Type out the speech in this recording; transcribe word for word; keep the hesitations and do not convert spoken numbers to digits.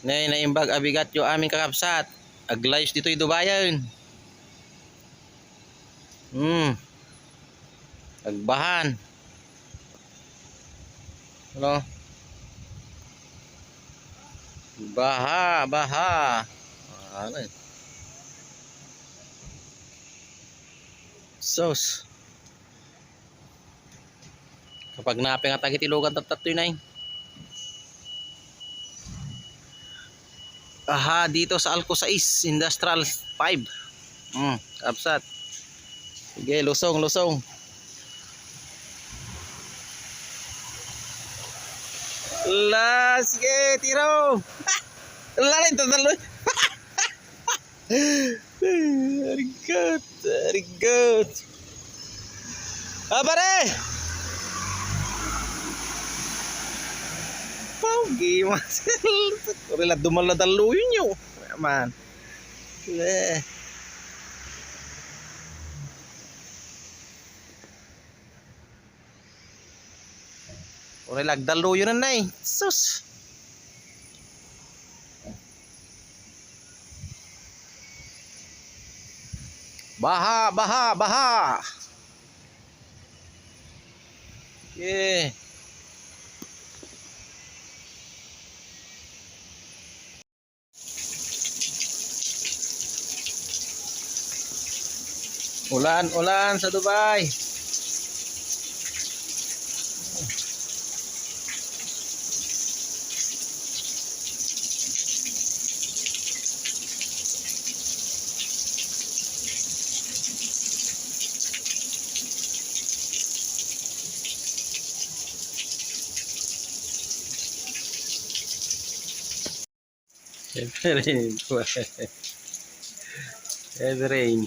Nay, naimbag a bigatyo amin, kakabsat. Aglayos ditoy Dubayen. Hmm. Agbahan. Ano? Baha, baha. Ano eh? Sus. Kapag napingat agi ti lugan, tattattoy na eh. Aha, dito sa Alco sais, Industrial five. Hmm, kabsat. Sige, lusong, lusong. La, sige, tiro. La, ito, talo. Arigat, arigat. Ah, pare! Pogi, mas. Pare la, dumala daluyon nyo. Man. Eh. Uray lagdalluyo na, nay. Sus. Baha, baha, baha. Yeah. Ulan, ulan sa Dubai. Heavy rain. Heavy rain.